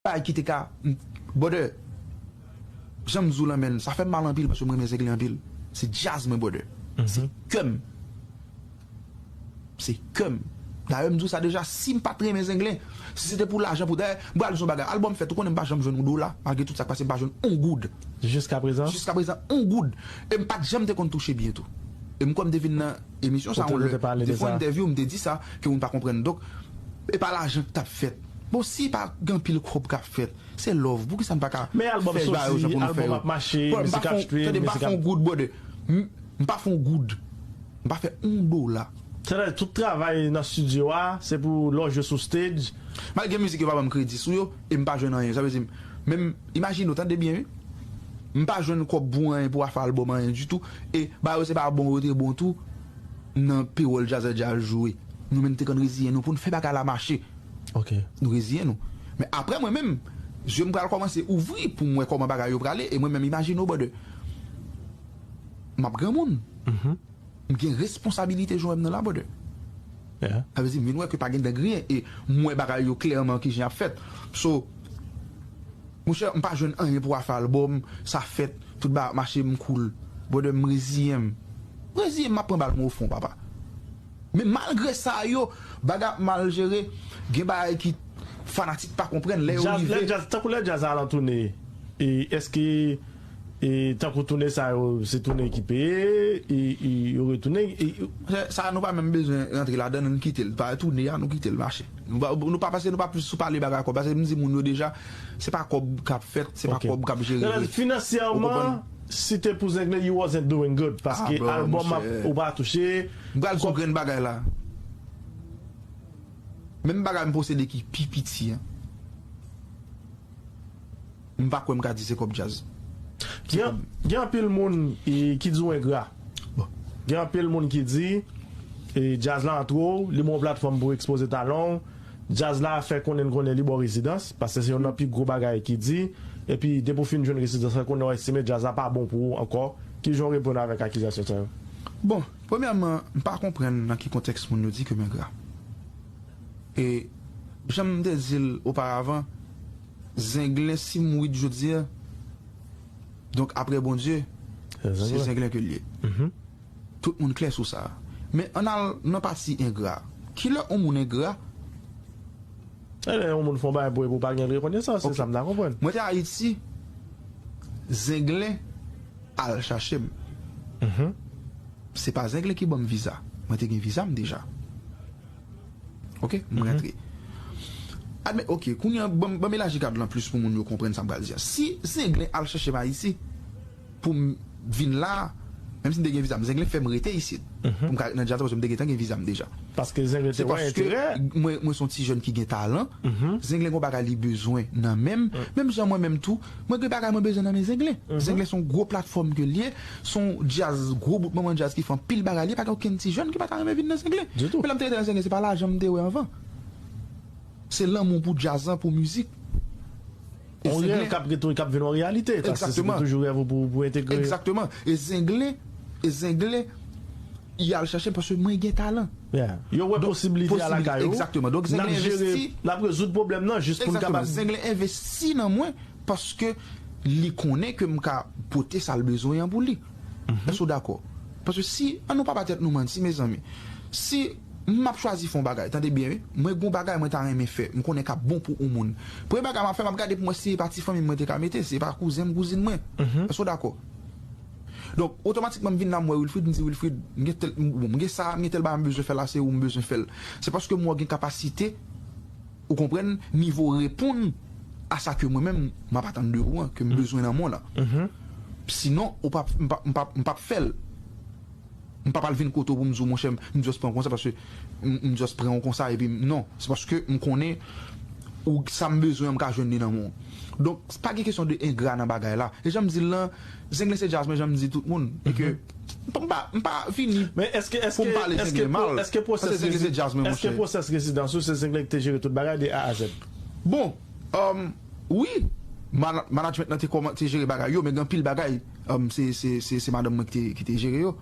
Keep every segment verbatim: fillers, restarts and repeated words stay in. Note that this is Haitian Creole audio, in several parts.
bagay ki te ka, brother, jan m di w lan, menn, sa fè m mal anpil paske mwen renmen Zenglen anpil. Se djaz mwen, brother. Se kè m. Se kè m. Dayè, m di w sa deja, si m pa t renmen Zenglen, si se te pou lajan, pou, dayè, m pral di w yon bagay, albòm fèt, ou konnen m pa janm jwenn yon dola, malgre tout sa k pase, m pa jwenn yon goud. Jiska prezan? Jiska prezan, yon goud. E m pa t janm te konn touche byen tou. E m kwè m te vin nan emisyon sa, yon lè, te fè yon entèvyou, m te di sa, ke moun pa konprann. Donk, e pa lajan k t ap fèt. Bon, si pa gen anpil kòb k ap fèt, se love. Poukisa n pa ka fè bagay yo jan pou nou fè yo? Bro, m pa fè yon, tande, m pa fè yon goud, brother. M, m pa fè yon goud. M pa fè yon dola. Sètadi, tout travay nan estidyo a, se pou lè w jwe sou stage. Malgre mizik yo pa ban m kredi sou yo, e m pa jwenn anyen. Sa vle di, menm, imajine w, tande byen, wi. M pa jwenn kòb pou anyen pou afè albòm, anyen ditou. E bagay yo se pa bon yo te bon tou, nan pewòl djazè djaz jwe. Nou menm te konn reziyen nou pou n fè bagay la mache. Nou reziyen nou. Men apre mwen menm, zye m pral kòmanse ouvri pou m wè kòman bagay yo prale. E mwen menm, imajine w, brother. M ap granmoun. M gen responsabilite, jan w wè m nan la, brother. Sa vle di, m vin wè ke pa gen dan griyen. E m wè bagay yo klèman kijan y ap fèt. So, monchè, m pa jwenn anyen pou afè albòm, sa fèt, tout bagay ap mache, m cool. Brother, m reziyen m. M reziyen m, m ap pran bal mwen o fon, papa. Men malgre sa yo, bagay ap mal jere, gen bagay ki fanatik pa konprann, lè yo rive. Lè djaz, tankou lè djaz la lan tounen, e, èske, e, tankou tounen sa yo, se tounen ki peye, e, e, yo retounen, e, sa, sa nou pa menm bezwen rantre ladan, nou kite l. Pa tounen a, nou kite l mache. Nou pa, nou pa, paske nou pa plis sou pale bagay kòb, paske m di moun yo deja, se pa kòb k ap fèt, se pa kòb k ap jere. Finansyèman, si te pou Zenglen, you wasn't doing good, paske albòm ap, ou pa touche. M pral di w grenn bagay la. Menm bagay m posede ki pi piti an, m pa kwè m ka di se kòb djaz. Gen, gen anpil moun, e, ki di w engra. Gen anpil moun ki di, e, djaz la antre w, li ban w platfòm pou w ekspoze talan w. Djaz la fè konnen n konnen li ba w rezidans, paske se youn nan pi gwo bagay ki di. Epi, depi w fin jwenn rezidans la, konnen w estime djaz la pa bon pou ou ankò. Kijan w reponn avèk akizasyon sa yo? Bon, premyèman, m pa konprann nan ki kontèks moun yo di ke m engra. E, jan m te di l oparavan, Zenglen, si m mouri jodi a, donk, apre Bondye, se Zenglen ke l ye. Tout moun klè sou sa. Men ann al nan pati engra. Kilè yon moun engra? Lè yon moun fè yon bagay pou ou, pou w pa gen rekonesans, se sa m ta konprann. Mwen te Ayiti, Zenglen al chache m. Se pa Zenglen ki ban m viza. Mwen te gen viza m deja. Oke, m rantre. Admet, oke, kounye a, ban m, ban m elaji kad lan plis pou moun yo konprann sa m pral di a. Si Zenglen al chache m Ayiti pou m vin la, menm si m te gen viza m, Zenglen fè m rete isit. Pou m ka ret nan djaz la, paske m te gentan gen viza m deja. Paske Zenglen te wè enterè. Mwen, mwen se yon ti jèn ki gen talan. Zenglen gen bagay li bezwen nan men m. Menm jan mwen menm tou, mwen gen bagay mwen bezwen nan men Zenglen. Zenglen se yon gwo platfòm ke l ye, se yon djaz, gwo bout manman djaz ki fè anpil bagay, li pa gen okenn ti jèn ki pa ta renmen vin nan Zenglen. Men lè m te rete nan Zenglen, se pa lajan m te wè anvan. Se lanmou pou djaz lan, pou mizik. E yon rèv k ap retourne, k ap vin yon reyalite, paske se te toujou rèv ou pou, pou entegre. Egzakteman. E Zenglen, e Zenglen, y al chache m paske mwen gen talan. Yo wè posibilite a lakay ou. Egzakteman. Donk, Zenglen envesti. N ap rezoud pwoblèm nan jis pou n kapab. Zenglen envesti nan mwen paske li konnen ke m ka pote sa l bezwen an pou li. Èske w dakò? Paske si, an nou pa ba tèt nou manti, mezanmi. Si m ap chwazi fè yon bagay, tande byen, wi. Mwen gen yon bagay mwen ta renmen fè, m konnen k ap bon pou yon moun. Premye bagay m ap fè, m ap gade pou m wè si se pa ti fanmi m mwen te ka mete, si se pa kouzen m, kouzin mwen. Èske w dakò? Donk, otomatikman, m vin la, m wè Wilfrid, m di, Wilfrid, m gen tèl, m, bon, m gen sa, m gen tèl bagay m bezwen fè la, se ou m bezwen fè l. Se paske m wè w gen kapasite, ou konprann, nivo reponn a sa ke mwen menm, m ap atann de ou an, ke m bezwen nan mwen la. Sinon, ou pa, m pa, m pa, m p ap fè l. M pa pral vin kote w pou m di w, monchè, m, m just pran w konsa, paske m, m just pran w konsa, epi m, non. Se paske m konnen ou, sa m bezwen an, m ka jwenn li nan men w. Donk, pa gen kesyon de engra nan bagay la. E jan m di l lan, Zenglen se djaz mwen, jan m di tout moun. E ke m pa, m pa, m pa vini pou m pale Zenglen mal. Paske Zenglen se djaz mwen, monchè. Èske pwosès rezidans ou, se Zenglen ki te jere tout bagay de A a Z? Bon, um, wi, mana-, management lan te kòman-, te jere bagay yo, men gen anpil bagay, um, se, se, se, se madanm mwen ki te, ki te jere yo.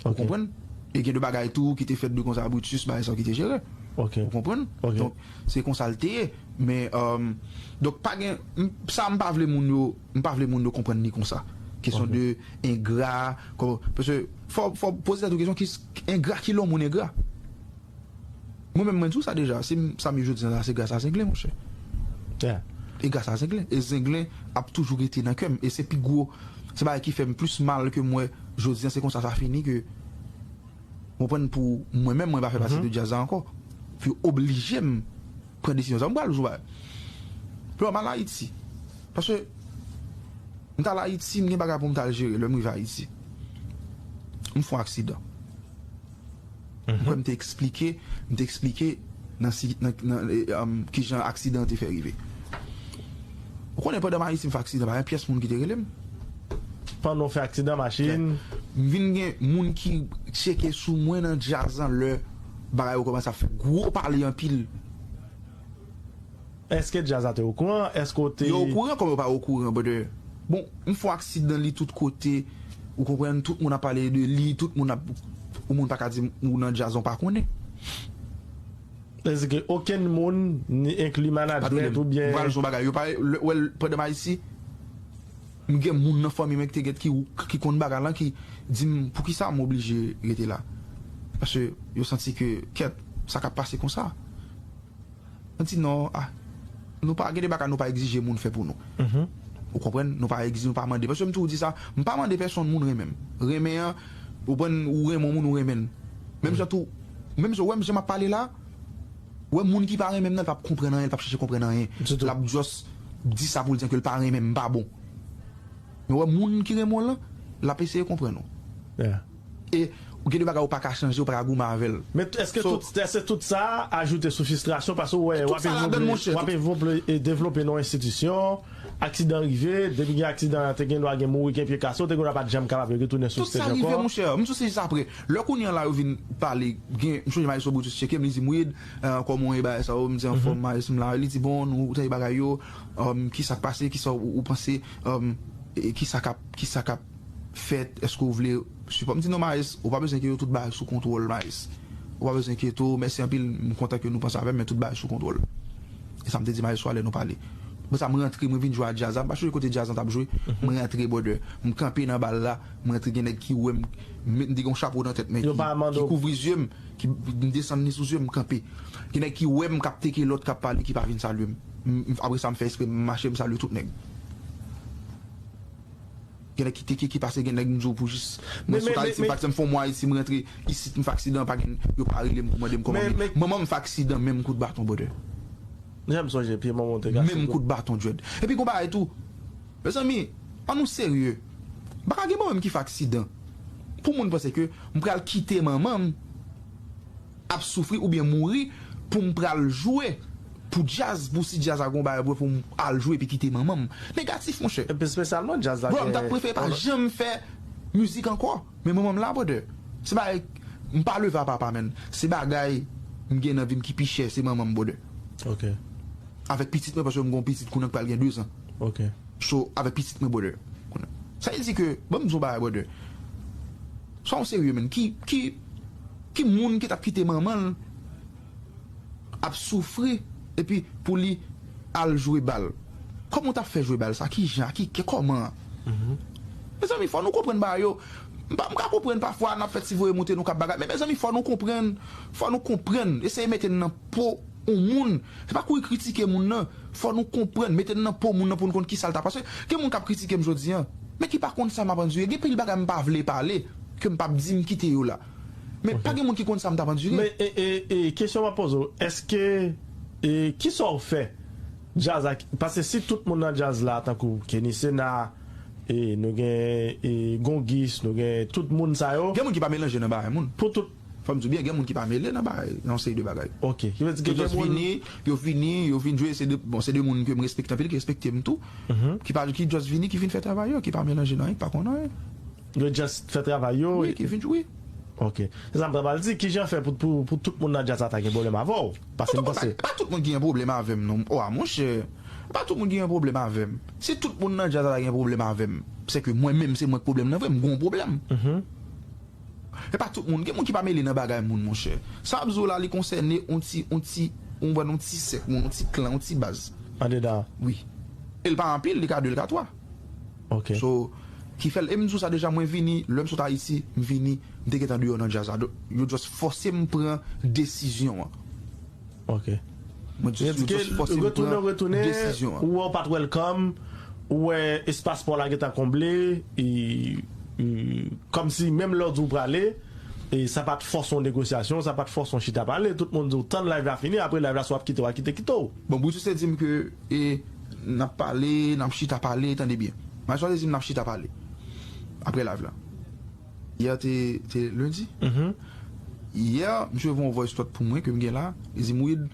Ou konprann? E gen de bagay tou ki te fèt de konsa, Brutus, bagay sa yo ki te jere. Ou konprann? Donk, se konsa l te ye. Men, um, donk, pa gen, m- sa m pa vle moun yo, m pa vle moun yo konprann li konsa. Kesyon de engra, kò- paske fò, fò poze tèt ou kesyon, ki, engra, ki lè yon moun engra? Mwen menm, mwen di w sa deja, si m- sa m ye jodi a la, se gras a Zenglen, monchè. E gras a Zenglen. E Zenglen ap toujou rete nan kè m. E se pi gwo, se bagay ki fè m plis mal ke m wè jodi a, se konsa sa fini ke, w konprann, pou mwen menm, mwen pa fè pati de djaz la ankò. Pou yo oblije m pran desizyon sa. M pral jou bagay. Pou m al Ayiti. Paske m t al Ayiti, m gen bagay pou m t al jere lè m rive Ayiti. M fè yon aksidan. M kwè m te eksplike, m te eksplike nan, si- nan, nan, e, um, kijan aksidan an te fè rive. Ou konnen, pandan m Ayiti, m fè aksidan, pa gen pyès moun ki te rele m. Pandan w fè aksidan machin. M vin gen moun ki tcheke sou mwen nan djaz lan lè bagay yo kòmanse ap fè gwo pale anpil. Èske djaz la te okouran? Èske w te Yo okouran kòman yo pa okouran, brother? Bon, m fè yon aksidan li tout kote, ou konprann, tout moun ap pale de li, tout moun ap, yon moun pa ka di m ou nan djaz ou pa konnen. Sètadi ke okenn moun, ni enkli management oubyen. M pral di yon bagay, yo pa, lè- wè, pandan m Ayiti, m gen moun nan fanmi mwen ki te gen ki, ki konn bagay lan ki di m poukisa m oblije rete la. Paske yo santi ke, kèt, sa k ap pase konsa. Mwen di non, ah, nou pa gen de bagay nou pa egzije moun fè pou nou. Ou konprann? Nou pa egzije, nou pa mande. Paske m toujou di sa, m pa mande pèsonn moun renmen m. Renmen an, ou konprann, ou renmen yon moun, ou renmen l. Menm jan tou, menm jan, ou wè m jan m ap pale la, ou wè moun ki pa renmen m nan, l p ap konprann anyen, l p ap chèche konprann anyen. L ap just di sa pou l di ke l pa renmen m, m pa bon. Men ou wè moun ki renmen w lan, l ap eseye konprann ou. E ou gen de bagay ou pa ka chanje, ou pa ka goumen avè l. Men èske tout, èske tout sa a ajoute sou fristrasyon paske w wè w ap evole, w ap evole e devlope nan yon enstitisyon, aksidan rive, depi gen aksidan te gen dwa gen mouri, gen pye kase, ou te gen dwa pa t janm kapab retounen sou stage ankò. Tout sa rive, monchè. M sou stage sa apre. Lè kounye a la yo vin pale, gen, m sonje Maestro Brutus tcheke m, li di m, Wid, kòman w ye, bagay sa yo, m di anfòm, Maestro, m la. Li di, bon, nou, tèl bagay yo, kisa k pase, kisa ou, ou panse, kisa k ap, kisa k ap fèt, èske w vle sipò? M di, non, Maes, ou pa bezwen enkyete w, tout bagay sou kontwòl, Maes. Ou pa bezwen enkyete w, mèsi anpil, m kontan ke nou panse avè m, men tout bagay sou kontwòl. E sa m te di Maes yo a lè nou pale. Apre sa, m rantre, mwen vin jwe a djaz la, m pa chonje kote djaz lan t ap jwe, mwen rantre, brother. M kanpe nan bal la, m rantre, gen nèg ki wè m, m te gen yon chapo nan tèt mwen ki, ki kouvri zye m, ki, m desann li sou zye m, m kanpe. Gen nèg ki wè m k ap teke lòt k ap pale, ki pa vin salye m. M- m- Apre sa, m fè espre, m mache, m salye tout nèg. Gen nèg ki teke, ki pase, gen nèg m di w pou jis. Mwen sot Ayiti, m pa t janm fè yon mwa Ayiti, m rantre isit, m fè aksidan, pa gen, yo pa rele m pou mande m kòman m ye. Manman m fè aksidan, menm kout baton, brother. Menm kout baton, dread. Epi gon bagay tou, mezanmi, ann nou serye. M pa ka gen manman m ki fè aksidan. Pou moun panse ke m pral kite manman m ap soufri oubyen mouri pou m pral jwe pou djaz, pou si djaz la gon bagay pou m al jwe epi kite manman m. Negatif, monchè. Epi espesyalman djaz la. Bro, m t ap prefere pa janm fè mizik ankò. Men manman m la, brother. Se bagay, m pa leve a papa, menn. Se bagay m gen nan vi m ki pi chè, se manman m, brother. Avèk pitit mwen, paske m gon pitit kounye a k pral gen de zan. So, avèk pitit mwen, brother. Sa vle di ke, ban m di w yon bagay, brother. Swa w serye, menn. Ki, ki, ki moun ki t ap kite manman l ap soufri, epi pou li al jwe bal? Kòman w t ap fè jwe bal sa? Ki jan? Ki, ki, kòman? Mezanmi, fò nou konprann bagay yo. M pa, m ka konprann pafwa n ap fè ti voye monte nou k ap bagay. Men mezanmi, fò nou konprann. Fò nou konprann. Eseye mete n nan po yon moun. Se pa kouri kritike moun nan. Fò nou konprann, mete n nan po moun nan pou n konn kisa l ta. Paske gen moun k ap kritike m jodi a, men ki pa konn sa m ap andire. Gen pil bagay m pa vle pale, ke m p ap di, m kite yo la. Men pa gen moun ki konn sa m t ap andire. Men, e, e, e, kesyon m ap poze w, èske, e, kisa w fè djaz la? Paske si tout moun nan djaz la, tankou Kenny Sena, e, nou gen, e, Gongis, nou gen tout moun sa yo. Gen moun ki pa melanje nan bagay moun. Pou tout Fò m di w byen, gen moun ki pa mele nan bagay, nan yon seri de bagay. Ok. Ki vle di ke gen moun. Yo just vini, yo vini, yo vin jwe, se de, bon, se de moun ke m respekte anpil, ki respekte m tou. Ki pa, ki just vini, ki vin fè travay yo, ki pa melanje nan anyen, ki pa konn anyen. Yo just fè travay yo. Wi, ki vin jwe. Ok. Se sa m t ap di, kijan fè pou, pou, pou tout moun nan djaz la ta gen pwoblèm avè w? Paske m panse. Pa, pa tout moun ki gen pwoblèm avè m, non. O, a, monchè. Pa tout moun ki gen pwoblèm avè m. Si tout moun nan djaz la ta gen pwoblèm avè m, se ke mwen menm, se mwen k pwoblèm nan vre, m gon pwoblèm. E pa tout moun. Gen moun ki pa mele nan bagay moun, monchè. Sa m ap di w la, li konsène on ti, on ti, Ou wè yon ti sèk, yon ti klan, yon ti baz. Andedan. Wi. E l pa anpil, li ka de, li ka twa. Ok. So, ki fè l, e m di w sa deja, mwen vini, lè m sot Ayiti, m vini, m te gentan deyò nan djaz la. Donk, yo just fòse m pran desizyon an. Ok. Mwen just, yo Retike, just fòse m retounen, pran retounen, desizyon an. Ou wè w pa t welcome, ou wè espas pa w la gentan konble, e, e, kòmsi menm lè w di w prale, e sa pa t fòse yon negosyasyon, sa pa t fòse yon chita pale, tout moun di w tann live la fini, apre live la si w ap kite w a kite, kite w. Bon, Brutus te di m ke e, n ap pale, n ap chita pale, tande byen. Maestro te di m n ap chita pale. Apre live la. Yè te, te lendi. Yè, misye voye yon voice note pou mwen ke m gen la. Li di m, Wid,